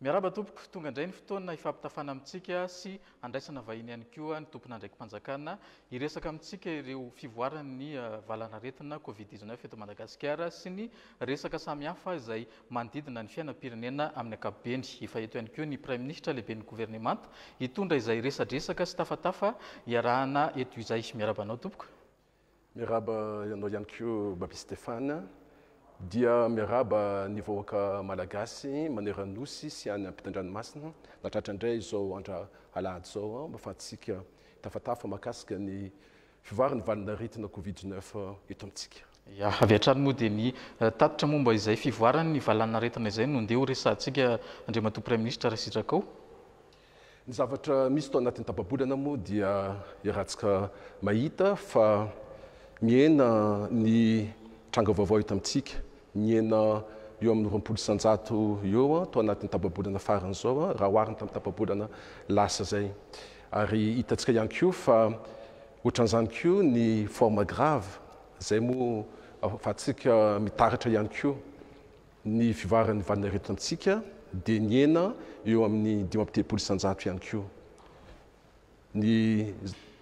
Miarahaba tompoko, tonga indray ny fotoana hifampitafana amintsika sy handraisana vahiny ihany koa ny tompon'andraiki-panjakana hiresaka amintsika ireo fivoaran'ny valanaretina Covid 19 eto Madagasikara sy ny resaka samihafa izay manodidina ny fiainam-pirenena amin'ny ankapobeny. Efa eto ihany koa ny Praiminisitra lehiben'ny governemanta hitondra izay resadresaka sy tafatafa iarahana eto izay. Miarahaba anao tompoko. Miarahaba anao ihany koa Baby Stéphane. Dia miarahaba ny vahoaka Malagasy maneran'ny Nosy sy any ampitan-dranomasina. Nahatratra indray izao andro alahady izao mba ahafahantsika hitafatafa mahakasika ny fivoaran'ny valin'aretina Covid 19 eto amintsika. Ya, avy hatrany moa dia ny tatitra momba izay fivoaran'ny valan'aretina izay no ndeha ho resahantsika Andriamatoa Praiminisitra raha sitrakao. Ny zavatra misy tao anatin'ny tapa-bolana moa dia iarahantsika mahita fa mihena ny tranga vaovao eto amintsika. Nihena eo amin'ny 20% eo tao anatin'ny tapa-bolana farany izao raha oharina tamin'ny tapa-bolana lasa izay. Ary hitantsika ihany koa fa ohatran'izany koa ny forme grave izay moa ahafahantsika mitaratra ihany koa. Ny fivoaran'ny valanaretina amintsika dia nihena eo amin'ny 35% ihany koa. Ny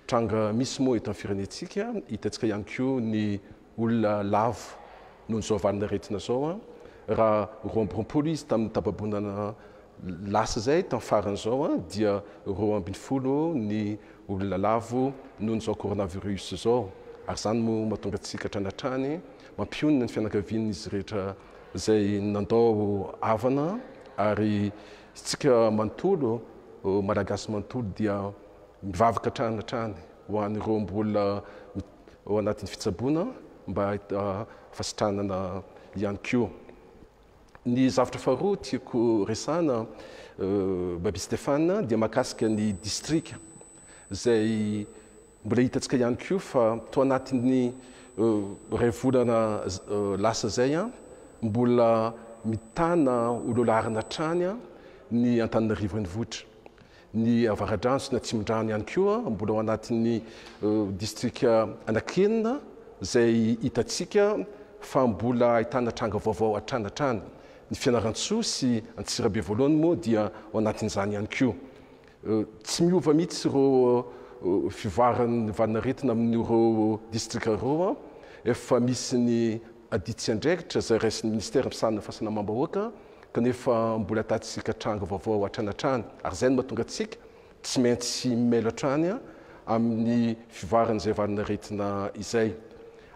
tranga misy moa eto amin'ny firenentsika, hitantsika ihany koa ny olona lavo noho izao valanaretina izao. Raha 22 izy tamin'ny tapa-bolana lasa izay, tamin'ny farany izao dia 12 ny olona lavo noho izao coronavirus izao. Ary izany moa mahatonga antsika hatrany hatrany mampionona ny fianakavian'izy rehetra izay nandao havana ary isika manontolo, Malagasy manontolo dia mivavaka hatrany hatrany ho an'ireo mbola ao anatin'ny fitsaboana mba hahita fahasitranana ihany koa. Ny zavatra faharoa tiako resahana Baby Stéphane dia mahakasika ny distrika izay Mbola hitantsika ihany koa fa tao anatin'ny iray volana lasa izay, mbola mitana ho lohalaharana hatrany ny Antananarivo Renivohitra. Ny Avaradrano sy ny Atsimondrano ihany koa mbola ao anatin'ny distrika anankienina izay hitantsika fa mbola ahitana tranga vaovao hatrany hatrany. Ny Fianarantsoa sy Antsirabe voalohany moa dia ao anatin'izany ihany koa. Tsy miova mihitsy ireo fivoaran'ny valanaretina amin'ireo distrika ireo. Efa misy ny adidy sy andraikitra izay raisin'ny minisitera misahana ny fahasalamam-bahoaka kanefa mbola ahitantsika tranga vaovao hatrany hatrany ary izay no mahatonga antsika tsy maintsy mimailo hatrany amin'ny fivoaran'izay valanaretina izay.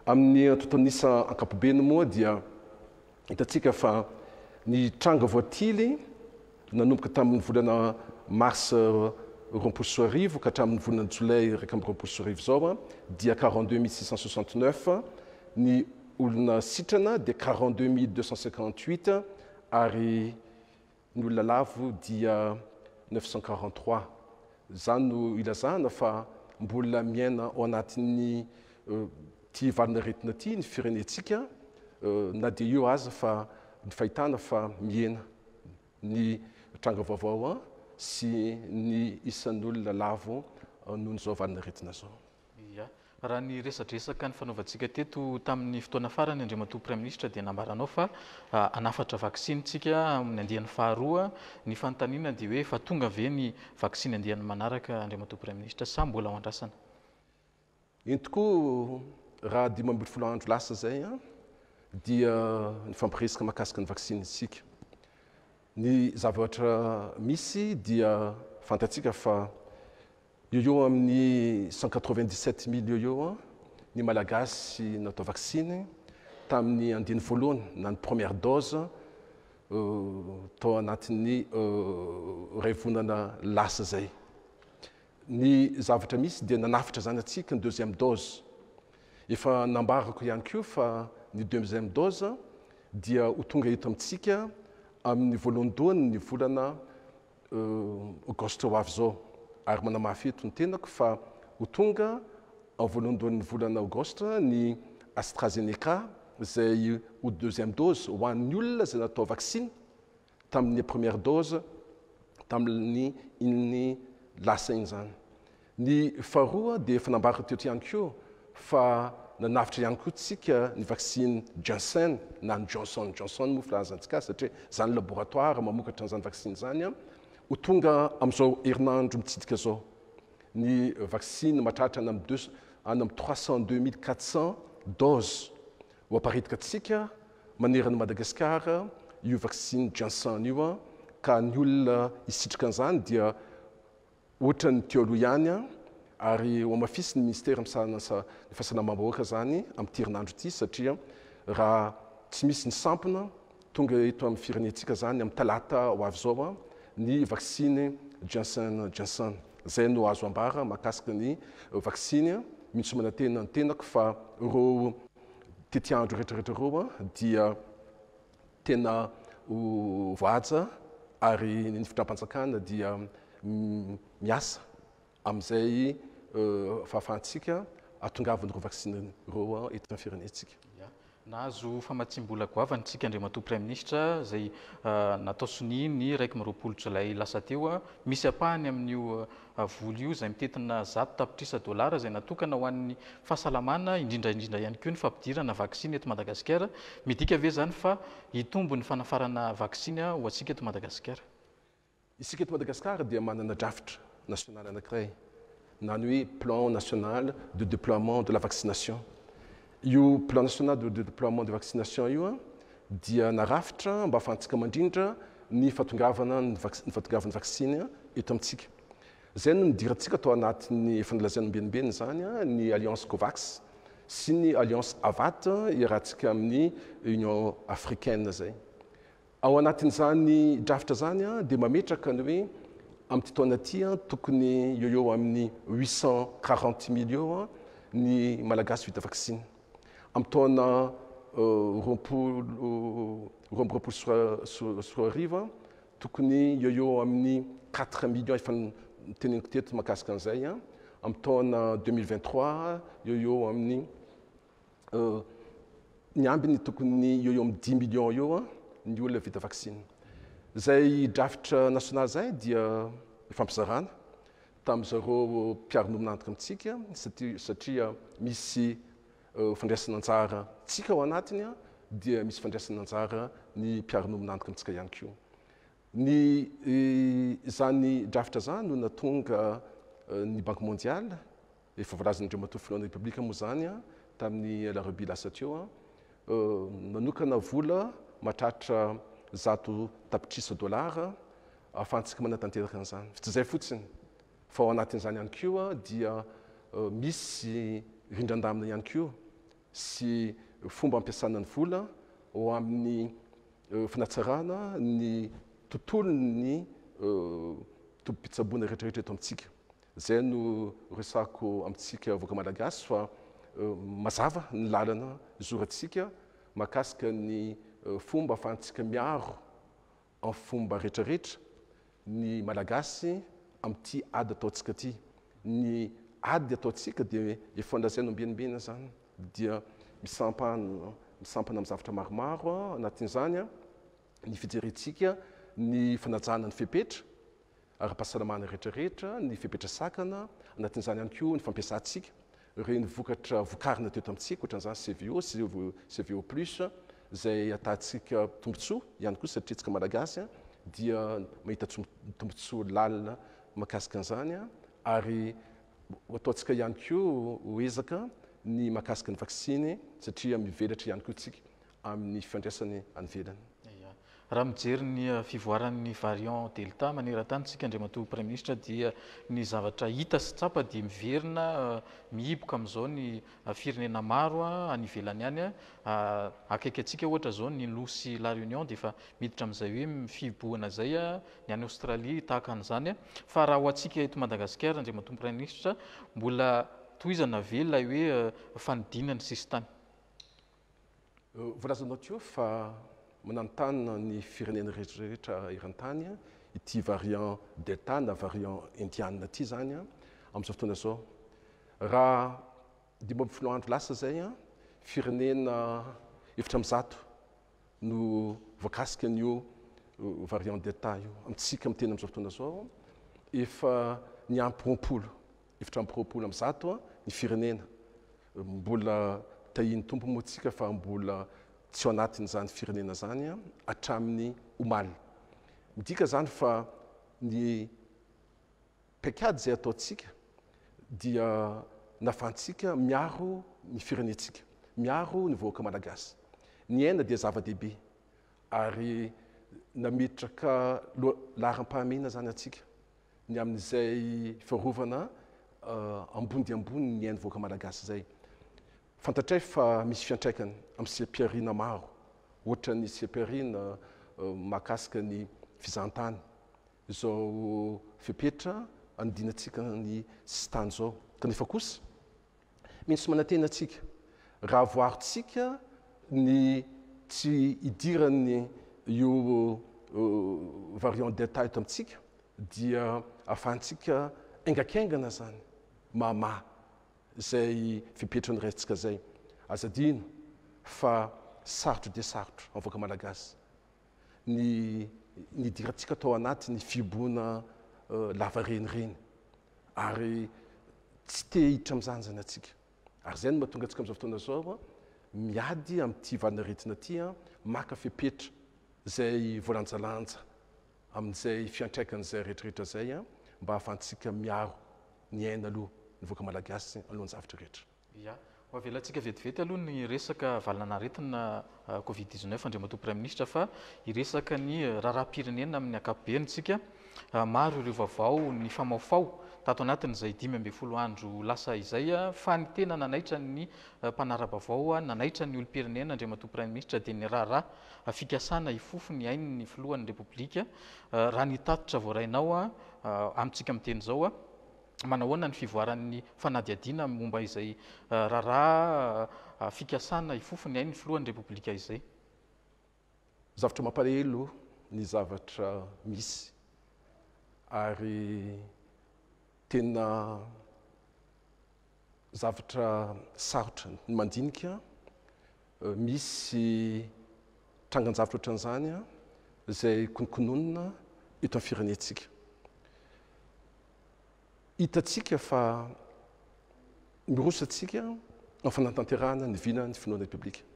Amin'ny antontan'isa ankapobeny moa dia hitantsika fa ny tranga voatily nanomboka tamin'ny volana mars 2020 ka hatramin'ny volana jolay 2021 izao dia 42 669, ny olona sitrana dia 42 258 ary ny olona lavo dia 943. Izany no ilazana fa mbola miaina ao anatin'ny ity valanaretina ity ny firenentsika na dia eo aza fa ny fahitana fa mihena ny tranga vaovao sy ny isan'olona lavo noho izao valanaretina izao. Ia. Raha ny resadresaka nifanaovantsika teto tamin'ny fotoana farany, Andriamatoa Praiminisitra, dia nambaranao fa hanafatra vaksiny isika amin'ny andiany faharoa. Ny fanontaniana dia hoe efa tonga ve ny vaksiny andiany manaraka, Andriamatoa Praiminisitra, sa mbola ho andrasana? Eny tokoa, raha 15 andro lasa izay dia nifampiresaka mahakasika ny vaksiny isika. Ny zavatra misy dia fantatsika fa eo eo amin'ny 197 000 eo eo ny Malagasy natao vaksiny tamin'ny andiany voalohany na ny première dose tao anatin'ny iray volana lasa izay. Ny zavatra misy dia nanafatra izany antsika ny deuxième dose. Efa nambarako ihany koa fa ny deuxième dose dia ho tonga eto amintsika amin'ny voalohandohany ny volana aogositra ho avy izao. Ary manamafy eto ny tenako fa ho tonga amin'ny voalohandohan'ny volana aogositra ny AstraZeneca izay ho deuxième dose ho an'ny olona izay natao vaksiny tamin'ny première dose tamin'ny iny lasa iny izany. Ny faharoa dia efa nambarako teto ihany koa fa nanavotra ihany koa tsika ny vaksiny Janssen na ny Johnson Johnson moa filazantsika azy satria izany laboratoire mamokatra an'izany vaksiny izany ho tonga amin'izao herinandro mitsidika izao ny vaksiny mahatratra any amin'ny deux any amin'ny 302 400 doses ho aparitaka antsika manerana Madagasikara io vaksiny Janssen io, ka ny olona hisitrika an'izany dia ohatran'ny teo aloha ihany, ary ho hamafisy ny ministera misahana ny fahasalamam-bahoaka izany amin'ity herinandro ity, satria raha tsy misy ny sampona tonga eto amin'ny firenentsika izany amin'ny talata ho avy izao ny vaksiny Janssen Janssen. Izay no azo ambara mahakasika ny vaksiny. Mihitsy manantena ny tenako fa ireo tetiandro rehetrarehetra ireo dia tena ho voahaja, ary ny fitondram-panjakana dia miasa amin'izay fahafahantsika ahatongavan'ireo vaksiny ireo eto amin'ny firenentsika. Nahazo famatsiam-bola goavana isika, Andriamatoa Praiminisitra, izay natao sonia ny 21 jolay lasa teo. Misy ampahany amin'io vola io izay mitentina 100 tapitrisa dolara izay natokana ho an'ny fahasalamana, indrindra indrindra ihany koa ny fampidirana vaksiny eto Madagasikara. Midika ve izany fa hitombo ny fanafarana vaksiny ho antsika eto Madagasikara? Isika eto Madagasikara dia manana drafitra nasionaly anankiray na ny hoe plan national de déploiement de la vaccination. Io plan national de déploiement de vaccination io dia narafitra mba ahafahantsika mandrindra ny fahatongavana ny fahatongavan'ny vaksiny eto amintsika. Izay no nidirantsika tao anatin'ny efa nolazaina ombienimbeny izany, ny alliance COVAX sy ny alliance AVAT iarahantsika amin'ny Union africaine izay. Ao anatin'izany drafitra izany dia mametraka ny hoe amin'ity taona ity tokony eo eo amin'ny 840 000 eo ny Malagasy vita vaksiny. Amin'ny taona 2022 tokony eo eo amin'ny 4 millions, efa niteneniko teto mahakasika an'izay. Amin'ny taona 2023 eo eo amin'ny ny ambiny tokony eo eo amin'ny 10 millions eo ny olona vita vaksiny. Zay drafitra nasionaly zay dia ifampizarana tamin'zareo mpiara-miombon'antoka amintsika, satria misy fandraisana anjara tsika ao anatiny, dia misy fandraisana anjara ny mpiara-miombon'antoka amintsika ihany koa. Ny zany drafitra zany no natonga ny Banque mondiale, efa voalazan'Andriamatoa filohan'ny Repoblika moa zany tamin'ny alarobia lasa teo, manokana vola mahatratra 100 tapitrisa dolara ahafahantsika manatanteraka an'izany. Tsy zay fotsiny fa ao anatin'izany ihany koa dia misy rindran-damina ihany koa sy fomba ampiasana ny vola ho amin'ny fanatsarana ny tontolon'ny tobim-pitsaboana rehetrarehetra eto amintsika. Zay no resako amintsika vahoaka malagasy fa mazava ny lalana zorantsika mahakasika ny fomba ahafahantsika miaro amin'ny fomba rehetrarehetra ny Malagasy amin'ity ady ataontsika ty. Ny ady ataontsika dia efa nolazaina ombienimbeny zany, dia misampana misampana amin'ny zavatra maromaro. Anatin'izany ny fijerentsika ny fanajana ny fepetra ara-pahasalamana rehetrarehetra, ny fepetra sakana. Anatin'izany ihany koa ny fampiasantsika ireny vokatra vokarina teto amintsika, ohatran'izany CVO, CVO plus, izay ahitantsika tombontsoa ihany koa, satria tsika Malagasy dia mahita tombontsoa lalina mahakasika an'izany. Ary ataontsika ihany koa ho ezaka ny mahakasika ny vaksiny, satria mivelatra ihany koa tsika amin'ny fifandraisany any ivelany. Raha mijery ny fivoaran'ny variant Delta maneran-tany tsika, Andriamatoa Praiminisitra, dia ny zavatra hita sy tsapa dia miverina mihiboka amin'izao ny firenena maro any ivelany any. Akaiky antsika ohatra zao ny nosy La Réunion dia efa miditra amin'izay hoe fihibohana zay, ny any Australie tahaka an'izany. Fa raha ho antsika eto Madagasikara, Andriamatoa Praiminisitra, mbola tohizana ve ilay hoe fanidina ny sisintany? Voalazanao teo fa mananontanona ny firenena rehetrarehetra eran-tany ity variant Delta na variant indiana ity zany amin'izao fotoana izao. Raha 15 andro lasa zay, firenena 400 no voakasika an'io variant Delta io. Amintsika miteny amin'izao fotoana izao, efa niampy 20, 124 ny firenena. Mbola tahian'ny Tompo moa tsika fa mbola tsy ao anatin'izany firenena izany hatramin'ny omaly. Midika izany fa ny paikady izay ataontsika dia nafantsika miaro ny firenentsika, miaro ny vahoaka malagasy. Ny aina dia zava-dehibe ary nametraka laharam-pahamehana izany antsika ny amin'izay fiarovana ambony dia ambony ny ain'ny vahoaka malagasy izay. Fantatray fa misy fiantraikany amin'ny seha-pihariana maro, ohatra ny seha-pihariana mahakasika ny fizahantany, izao fepetra anodinantsika ny sisintany izao. Kanefa kosa, mino sy manantena antsika, raha voarontsika ny tsy hidiran'ny io variant Delta eto amintsika dia ahafahantsika haingankaingana izany mamaha izay fepetra noraisintsika izay. Aza adino fa sarotra dia sarotra amin'ny vahoaka malagasy ny nidirantsika tao anatin'ny fihibohana lavareny ireny ary tsy te hiditra amin'izany izany antsika. Ary izay no mahatonga antsika amin'izao fotoana izao miady amin'ity valin'aretina ity, maka fepetra izay voalanjalanja amin'izay fiantraikan'izay rehetrarehetra izay mba hahafahantsika miaro ny aina aloha ny vahoaka malagasy alohan'ny zavatra rehetra. Ya. Ho avelantsika vetivety aloha ny resaka valan'aretina Covid 19 Andriamatoa Praiminisitra fa hiresaka ny raharaham-pirenena amin'ny ankapobeny isika. Maro ireo vaovao nifamaofao tato anatin'izay 15 andro lasa izay fa ny tena nanaitra ny mpanara-baovao, nanaitra ny olom-pirenena Andriamatoa Praiminisitra dia ny raharaha fikasana hifofo ny ain'ny filohan'ny Repoblika. Raha ny tatitra voarainao amintsika miteny izao, manahoana ny fivoaran'ny fanadihadiana momba izay raharaha fikasana hifofo ny ain'ny filohan'ny Repoblika izay? Zavatra mampalahelo ny zavatra misy ary tena zavatra sarotra ny mandinika misy trangan-javatra ohatran'izany izay kononkononina eto amin'ny firenentsika. Hitantsika fa miroso antsika amin'ny fanatanterahana ny vinan'ny filohan'ny Repoblika.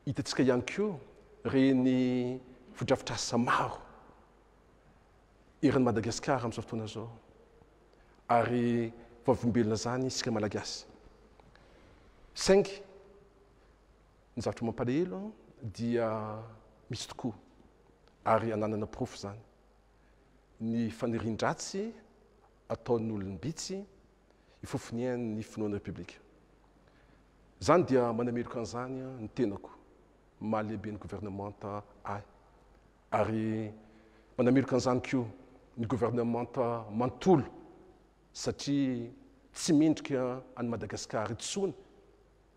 Hitantsika ihany koa ireny fotodrafitrasa maro eran'i Madagasikara amin'izao fotoana izao ary vavolombelona izany isika Malagasy. Saingy ny zavatra mampalahelo dia misy tokoa ary ananana porofo izany ny fanirian-dratsy ataon'olom-bitsy ifofonian'ny finoana Repoblika. Izany dia manameloka an'izany ny tenako maha lehiben'ny governemanta ahy ary manameloka an'izany koa ny governemanta manontolo satria tsy mendrika an'i Madagasikara intsony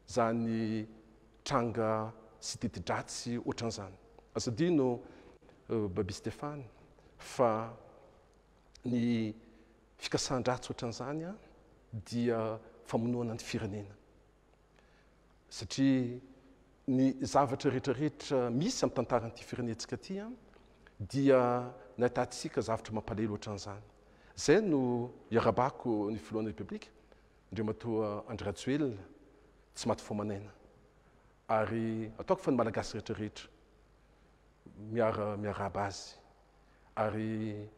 izany tranga sy teti-dratsy ohatran'izany. Aza adino Baby Stéphane fa ny fikasan-dratsy ohatran'izany dia famonoana ny firenena. Satria ny zavatra rehetra rehetra misy amin'ny tantaran'ity firenentsika ity dia nahitantsika zavatra mampalahelo ohatran'izany. Izay no iarahabako ny filohan'ny Repoblika, Andriamatoa Andry Rajoelina, tsy maty fo aman'aina. Ary ataoko fa ny Malagasy rehetra rehetra miara miarahaba azy. Ary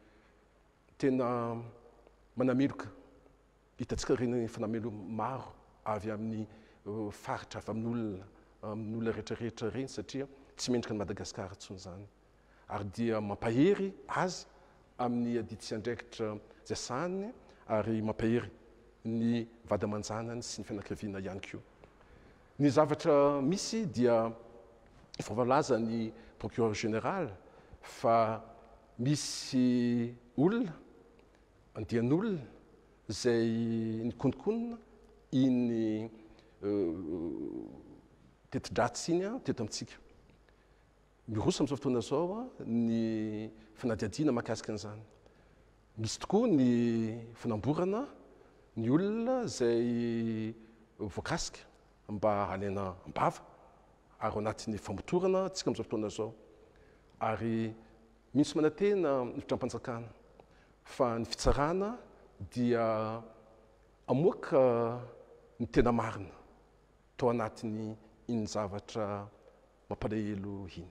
tena manameloka, hitantsika ireny fanamelo maro avy amin'ny faritra, avy amin'olona, amin'olona rehetra rehetra ireny satria tsy mendrika an'i Madagasikara intsony izany. Ary dia mampahery azy amin'ny adidy sy andraikitra izay sahaniny ary mampahery ny vady aman-janany sy ny fianakaviana ihany koa. Ny zavatra misy dia efa voalaza ny procureur général fa misy olona, andian'olona izay nikononkonona iny teti-dratsy iny teto amintsika. Miroso amin'izao fotoana izao ny fanadihadiana mahakasika an'izany. Misy tokoa ny fanamborana ny olona izay voakasika mba halaina am-bava ary ao anatin'ny famotorana antsika amin'izao fotoana izao. Ary mino sy manantena ny fitondram-panjakana fa ny fitsarana dia hamoaka. ny tena marina tao anatin'ny iny zavatra mampalahelo iny.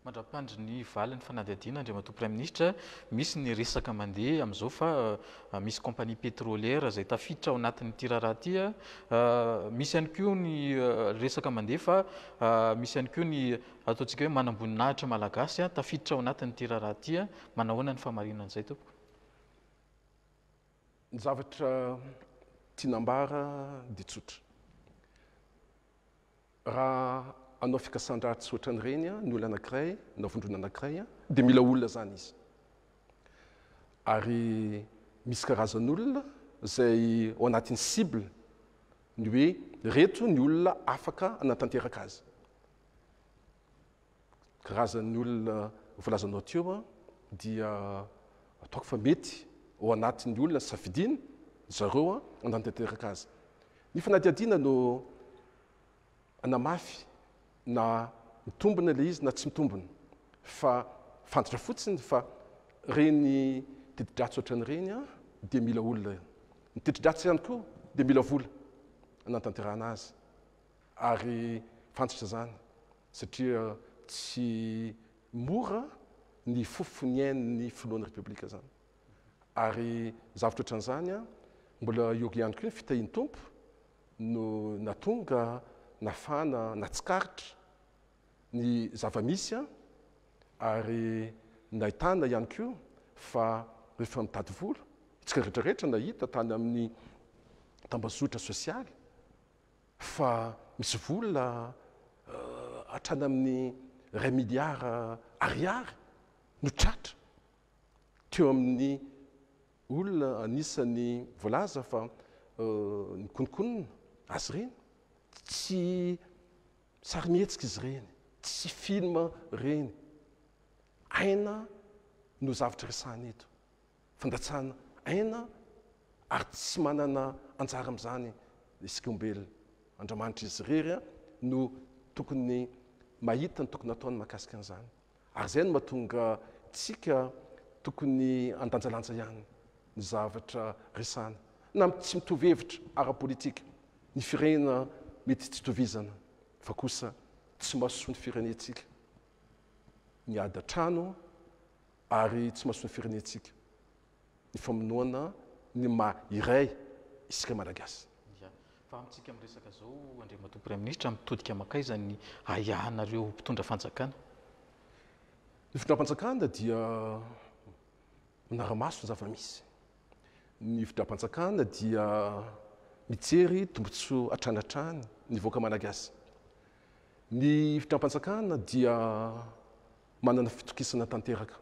Mandra-pandry ny valin'ny fanadihadiana, Andriamatoa Praiminisitra, misy ny resaka mandeha amin'izao fa misy compagnie pétrolière izay tafiditra ao anatin'ity raharaha ity. Misy ihany koa ny resaka mandeha fa misy ihany koa ny ataontsika hoe manamboninahitra malagasy tafiditra ao anatin'ity raharaha ity. Manahoana ny fahamarinan'izay tompoko? Ny zavatra tiana ambara dia tsotra. Raha hanao fikasan-dratsy ohatran'ireny ny olona anankiray na vondrona anankiray dia mila olona izany izy. Ary misy karazan'olona izay ao anatin'ny cible ny hoe ireto ny olona afaka hanatanteraka azy. Karazan'ny olona voalazanao teo dia ataoko fa mety ao anatin'ny olona safidiana zareo hanatanteraka azy. Ny fanadihadiana no hanamafy na mitombina ilay izy na tsy mitombina fa fantatra fotsiny fa ireny teti-dratsy ohatran'ireny dia mila olona. Ny teti-dratsy ihany koa dia mila vola hanatanterahana azy ary fantatra izany satria tsy mora ny fofon'ny ain'ny filohan'ny Repoblika izany. Ary zavatra ohatran'izany mbola eo ihany koa ny fitahian'ny Tompo no nahatonga nafana natsikaritra ny zava-misy ary nahitana ihany koa fa rehefa mitady vola, isika rehetra rehetra nahita tany amin'ny tambazotra sosialy fa misy vola hatrany amin'ny iray miliara ariary no tratra teo amin'ny olona anisan'ny voalaza fa nikononkonona azy ireny. Tsy sarimihetsika izy ireny, tsy film ireny. Aina no zavatra resahina eto. Fandatsahana aina ary tsy manana anjara amin'izany isika olombelona. Andriamanitra izy irery no tokony mahita ny tokony hataony mahakasika an'izany. Ary izay no mahatonga antsika tokony handanjalanja ihany ny zavatra resahana. Na tsy mitovy hevitra ara-politika ny firenena mety tsy itovizana fa kosa tsy mahasoa ny firenentsika ny ady an-trano ary tsy mahasoa ny firenentsika ny famonoana ny maha iray isika Malagasy. Ya. Fa amintsika miresaka zao Andriamatoa Praiminisitra, mitodika mankaiza ny ahiahinareo mpitondra fanjakana? Ny fitondram-panjakana dia manara-maso ny zava-misy. Ny fitondram-panjakana dia mijery tombontsoa hatrany hatrany ny vahoaka Malagasy. Ny fitondram-panjakana dia manana fitokisana tanteraka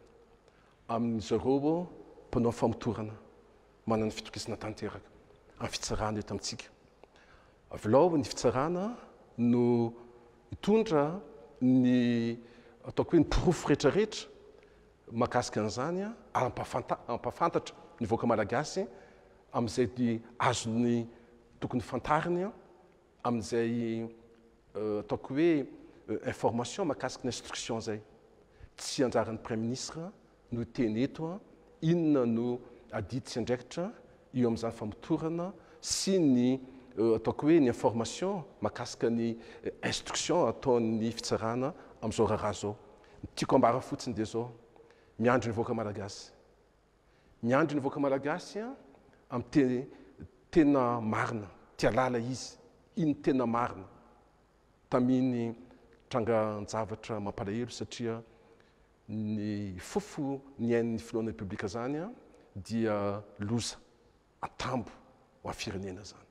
amin-dry zareo mpanao famotorana, manana fitokisana tanteraka amin'ny fitsarana eto amintsika. Avelao ny fitsarana no hitondra ny ataoko hoe ny porofo rehetrarehetra mahakasika an'izany ary hampahafantatra ny vahoaka malagasy amin'izay azony tokony fantariny amin'izay ataoko hoe information mahakasika ny instruction izay. Tsy anjaran'ny Praiminisitra no hiteny eto inona no adidy sy andraikitra eo amin'izany famotorana sy ny ataoko hoe ny information mahakasika ny instruction ataon'ny fitsarana amin'izao raharaha izao. Ny tiako ambara fotsiny dia izao, miandry ny vahoaka malagasy. Miandry ny vahoaka malagasy amin'ny te tena marina, te halala izy, iny tena marina taminy trangan-javatra mampalahelo satria ny fofo ny ain'ny filohan'ny Repoblika zany dia loza. Antambo ho an'ny firenena izany.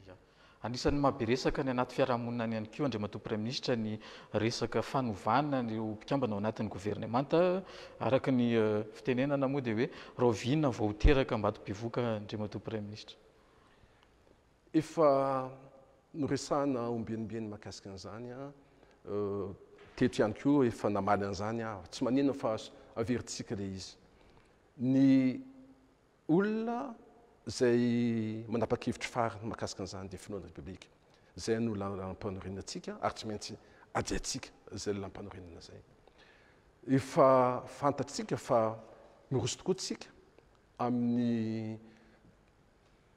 Ia. Anisan'ny maha be resaka ny anaty fiarahamonina any ihany koa Andriamatoa Praiminisitra ny resaka fanovana ireo mpikambana ao anatin'ny governemanta. Araka ny fitenenana moa dia hoe rahoviana vao ho teraka Ambatobevohoka Andriamatoa Praiminisitra? Efa noresahana ombieniombieny mahakasika an'izany teto ihany koa, efa namaly an'izany aho. Tsy maninona fa averintsika ilay izy. Ny Olona izay manapa-kevitra farany mahakasika an'izany dia filohan'ny Repoblika. Izay no lalàmpanorenantsika ary tsy maintsy hajaintsika izay lalàmpanorenana izay. Efa fantatsika fa miroso tokoa tsika amin'ny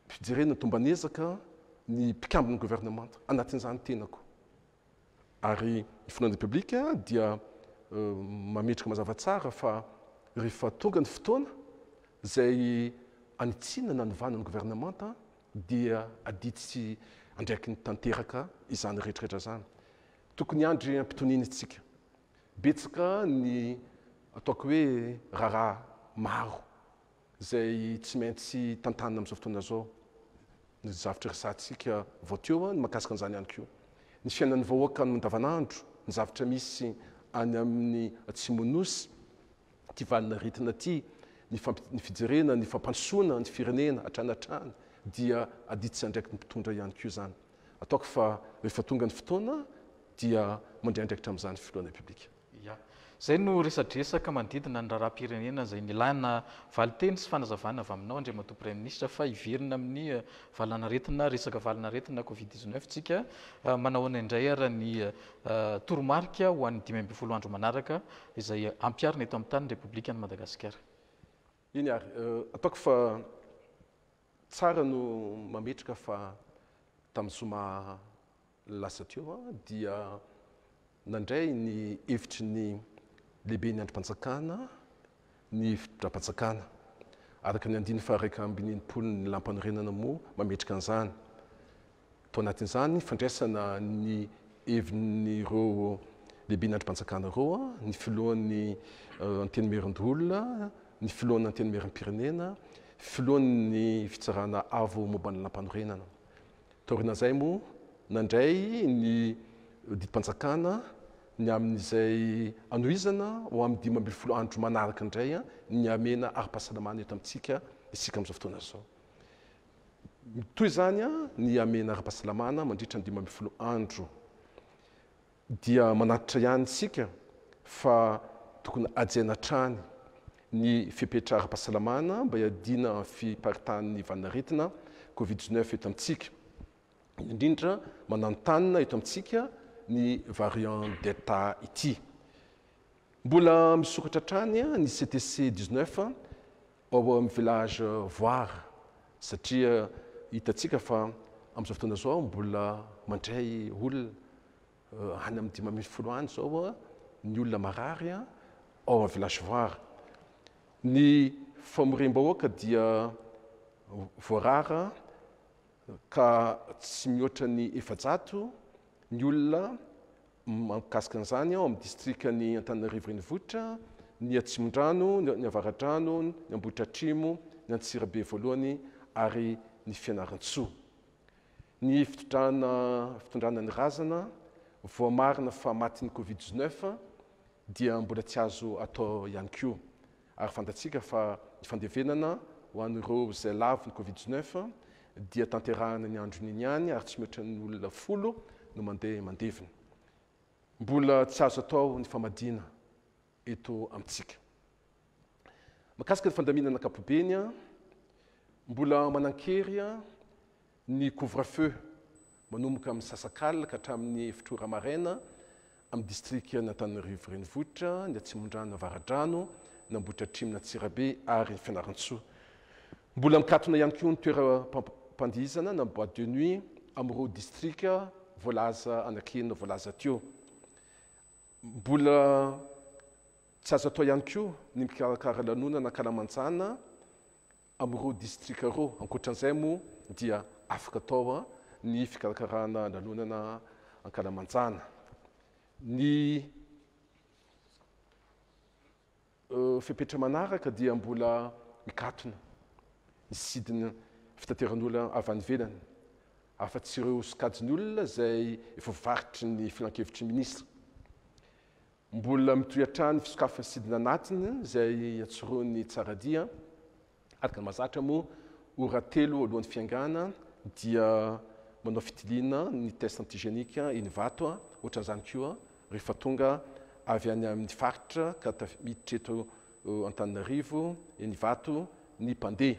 fijerena tomban'ezaka ny mpikambon'ny governemanta, anatin'izany tenako. Ary ny filohan'ny Repoblika dia mametraka mazava tsara fa rehefa tonga ny fotoana izay hanitsiana na hanovana ny governemanta dia adidy sy andraikiny tanteraka izany rehetrarehetra izany. Tokony hiandry am-pitoniana isika. Betsaka ny ataoko hoe raharaha maro izay tsy maintsy tantanina amin'izao fotoana izao. Ny zavatra resahantsika vao teo ny mahakasika an'izany ihany koa. Ny fiainan'ny vahoaka amin'ny andavanandro, ny zavatra misy any amin'ny atsimon'ny Nosy, ity valin'aretina ity, ny ny fijerena ny fampandrosoana ny firenena hatrany hatrany dia adidy sy andraikitry ny mpitondra ihany koa izany. Ataoko fa rehefa tonga ny fotoana dia mandray andraikitra amin'izany filohan'ny Repoblika. Ya. Izay no resadresaka manodidina ny raharaham-pirenena izay nilana valinteny sy fanazavana avy aminao Andriamatoa Praiminisitra fa hiverina amin'ny valanaretina, resaka valanaretina covid 19 tsika. Manahoana indray ara ny toromarika ho an'ny 15 andro manaraka izay ampiharina eto amin'ny tanin'ny Repoblikan'i Madagasikara? Eny ary, ataoko fa tsara no mametraka fa tamin'ny zoma lasa teo dia nandray ny hevitry ny lehiben'ny andrim-panjakana ny fitondram-panjakana. Araka ny andininy faha-61 ny lalàmpanorenana moa mametraka an'izany. Tao anatin'izany ny fandraisana ny hevin'ireo lehiben'ny andrim-panjakana ireo, ny filohan'ny Antenimierandoholona, ny filohan'ny Antenimierampirenena, filohan'ny Fitsarana avo momba ny lalàmpanorenana. Taorian'izay moa, nandray ny didim-panjakana ny amin'izay hanohizana ho amin'ny 15 andro manaraka indray ny hamehana ara-pahasalamana eto amintsika isika amin'izao fotoana izao. Mitohy izany ny hamehana ara-pahasalamana mandritra ny 15 andro. Dia manatitra ihany isika fa tokony hajaina hatrany ny fepetra ara-pahasalamana mba hiadiana amin'ny fiparitahan'ny valanaretina Covid 19 eto amintsika, indrindra mananontanona eto amintsika ny variant Delta ity. Mbola misokatra hatrany ny CTC 19 ao amin'ny village Voara satria hitantsika fa amin'izao fotoana izao mbola mandray olona any amin'ny 15 any izao ny olona marary ao amin'ny village Voara. Ny famoriam-bahoaka dia voarara ka tsy mihoatra ny 400 ny olona Mahakasika an'izany ao amin'ny distrikan'i Antananarivo Renivohitra, ny Atsimondrano, ny Avaradrano, ny Ambohitratrimo, ny Antsirabe voalohany ary ny Fianarantsoa. Ny fitondrana fitondrana ny razana voamarina fa matin'ny Covid 19 dia mbola tsy azo atao ihany koa. Ary fantatsika fa ny fandevenana ho an'ireo izay lavo ny Covid 19 dia tanterahana ny andron'iny ihany ary tsy mihoatra ny olona folo no mandeha mandevina. Mbola tsy azo atao ny famadiana eto amintsika. Mahakasika ny fandaminana ankapobeny, mbola manan-kery ny couvre-feu manomboka amin'ny sasak'alina ka hatramin'ny efitra ora maraina amin'ny distrikan'Antananarivo Renivohitra, ny Atsimondrano Avaradrano, ny Ambohitratrimo Antsirabe ary ny Fianarantsoa. Mbola mikatona ihany koa ny toeram-pandihizana na boîte de nuit amin'ireo distrika voalaza anankienina voalaza teo. Mbola tsy azo atao ihany koa ny mikarakara lanonana ankalamanjana amin'ireo distrika ireo. Ankoatra an'izay moa dia afaka atao ny fikarakarana lanonana ankalamanjana. Ny fepetra manaraka dia mbola mikatona ny sidina fitateran'olona avy any ivelany, afa-tsy ireo sokajin'olona izay efa voafaritry ny filankevitry ny minisitra. Mbola mitohy hatrany ny fisokafan'ny sidina anatiny izay iantsorohan'ny Tsaradia. Araka ny mahazatra moa, ora telo alohan'ny fiaingàna dia manao fitiliana ny test antigénique eny Ivato. Ohatran'izany koa rehefa tonga avy any amin'ny faritra ka miditra eto Antananarivo eny Ivato ny mpandeha.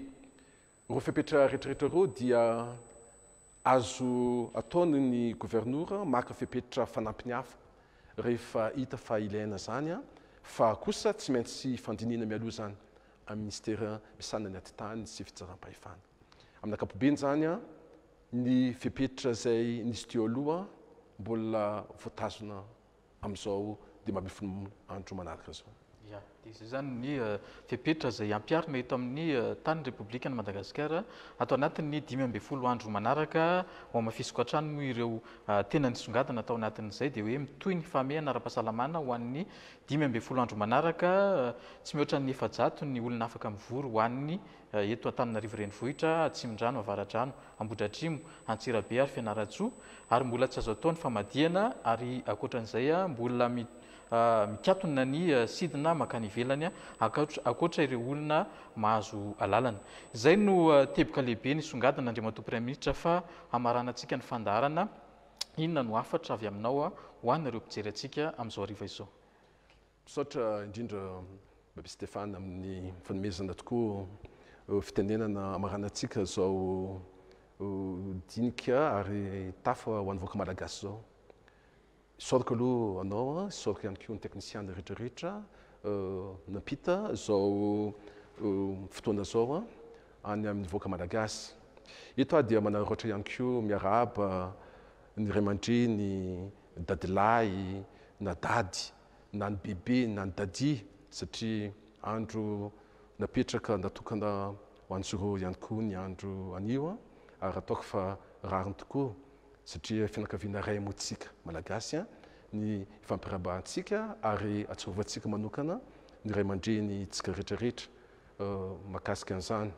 Ireo fepetra rehetrarehetra ireo dia azo ataony ny governora maka fepetra fanampiny hafa rehefa hita fa ilaina izany fa kosa tsy maintsy fandinihina mialoha izany amin'ny minisitera misahana ny atitany sy fitsaram-pahefana. Amin'ny ankapobeny izany. Ny fepetra izay nisy teo aloha mbola voatazona amin'izao 15 andro manaraka izao. Ya, dia izay izany ny fepetra izay ampiharina eto amin'ny tany Repoblikan'i Madagasikara ato anatin'ny 15 andro manaraka. Hohamafisiko hatrany moa ireo tena nisongadina tao anatin'izay dia hoe mitohy ny fahamehana ara-pahasalamana ho an'ny 15 andro manaraka, tsy mihoatra ny 400 ny olona afaka mivory ho an'ny eto Antananarivo Renivohitra, Atsimondrano, Avaradrano, Ambohidratrimo, Antsirabe ary Fianarantsoa, ary mbola tsy azo atao ny famadihana ary ankoatran'izay mbola mikatona ny sidina mankany ivelany ankoatra ireo olona mahazo alalana. Izay no teboka lehibe nisongadina Andriamatoa Praiminisitra fa hamaranantsika ny fandaharana, inona no hafatra avy aminao ho an'ireo mpijery antsika amin'izao hariva izao? Misaotra indrindra Baby Stéphane amin'ny fanomezana tokoa fitenenana hamaranantsika izao dinika ary tafa ho an'ny vahoaka malagasy izao. Isaorako aloha anao, isaorako ihany koa ny teknisiana rehetra rehetra nampita izao fotoana izao any amin'ny vahoaka malagasy. Eto aho dia manararaotra ihany koa miarahaba ny ray aman-dreny, dadilahy na dady na ny bebe na ny daddy satria andro napetraka natokana ho an'izy ireo ihany koa ny andro anio ary ataoko fa rariny tokoa satria fianakaviana iray moa tsika Malagasy ny ifampirahabahantsika ary atsirovantsika manokana ny ray aman-dreny tsika rehetra rehetra mahakasika an'izany.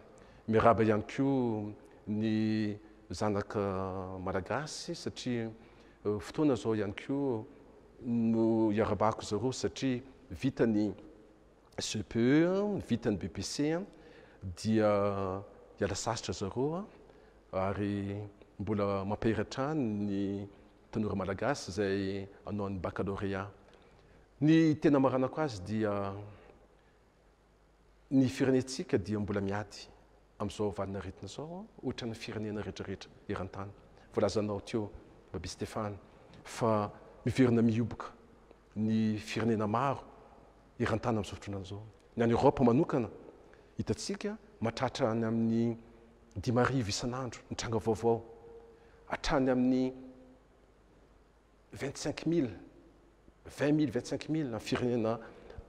Miarahaba ihany koa ny zanaka Malagasy satria fotoana izao ihany koa no iarahabako zareo satria vita ny CPE, vita ny BPC dia hiala sasatra zareo ary mbola mampahery hatrany ny tanora Malagasy izay hanao ny baccalauréat. Ny tena amaranako azy dia ny firenentsika dia mbola miady amin'izao valin'aretina izao ohatran'ny firenena rehetrarehetra eran-tany. Voalazanao teo Baby Stéphane fa miverina mihoboka ny firenena maro eran-tany amin'izao fotoana izao. Ny any Europe manokana hitantsika mahatratra any amin'ny 5000 isan'andro ny tranga vaovao, hatrany amin'ny 25 000, 20 000, 25 000 amin'ny firenena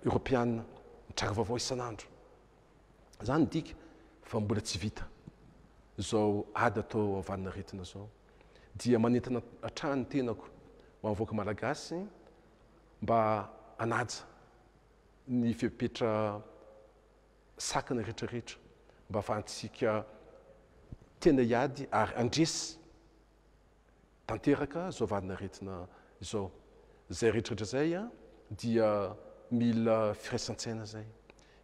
eoropeana ny tranga vaovao isan'andro. Izany midika fa mbola tsy vita izao ady atao amin'ny valin'aretina izao. Dia manentana hatrany ny tenako ho an'ny vahoaka malagasy mba hanaja ny fepetra sakana rehetra rehetra mba ahafahantsika tena hiady ary handresy tanteraka izao valin'aretina izao. Izay rehetra rehetra izay dia mila firaisan-tsaina izay,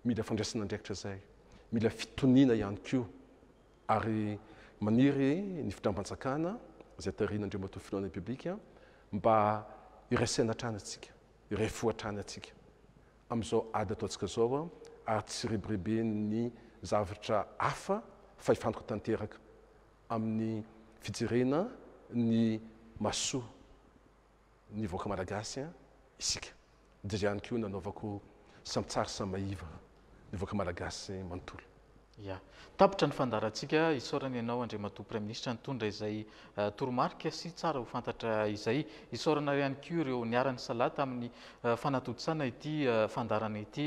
mila fandraisana andraikitra izay, mila fitoniana ihany koa ary maniry ny fitondram-panjakana izay tarihin'Andriamatoa Filohan'ny Repoblika mba hiray saina hatrany antsika, hiray fo hatrany antsika amin'izao ady ataontsika izao ary tsy rebireben'ny zavatra hafa fa hifantoka tanteraka amin'ny fijerena ny mahasoa ny vahoaka malagasy isika. Dia izay ihany koa nanaovako samy tsara samy mahiva ny vahoaka malagasy manontolo. Ya. Tapitra ny fandaharantsika. Isaorana ianao Andriamatoa Praiminisitra nitondra izay toromarika sy tsara ho fantatra izay. Isaorana ihany koa ireo niara-nisalahy tamin'ny fanatontosana ity fandaharana ity.